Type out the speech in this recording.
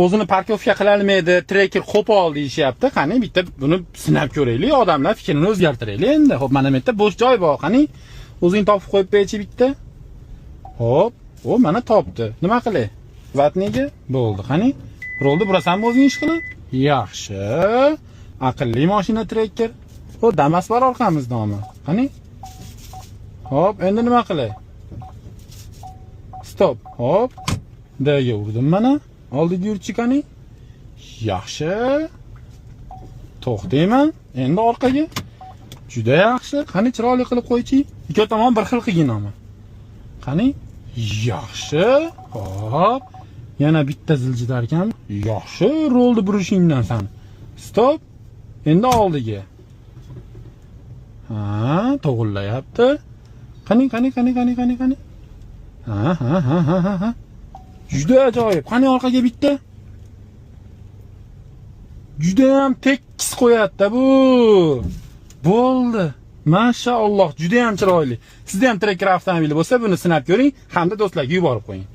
O'zini парковка qilolmaydi, Tracker qo'pol deyishyapti. Qani, bitta buni sinab ko'raylik, odamlar fikrini o'zgartiraylik endi. Xo'p, mana bu yerda bo'sh joy bor. Qani, o'zing topib qo'yib berchi bitta. Xo'p, o mana topdi. Nima qilay? Vatniga bo'ldi. Qani, rulni burasanmi o'zing ish qilib? Yaxshi. Aqlli mashina Tracker. O, Damas bor orqamizdami? Qani? Hop, endi nima qilay? Stop. Hop. D ga urdim mana. Oldiga yurchi, qani. Yaxshi. To'xtayman. Endi orqaga. Juda yaxshi. Qani, chiroyli qilib qo'ychi. Ikki tomon bir xil qilgin ama. Qani? Yaxshi. Hop. Yana bitta ziljitar ekan. Yaxshi, rulni burishingdan san. Stop. Endi oldiga. Ha, to'g'irlayapti. Qani, qani, qani, qani, qani, qani. Ha. Juda ajoyib. Qani, orqaga bitta. Juda ham tekis qo'yapti bu. Bo'ldi. Mashalloh, juda ham chiroyli. Sizda ham Tracker avtomobili bo'lsa, buni sinab ko'ring hamda do'stlarga yuborib qo'ying.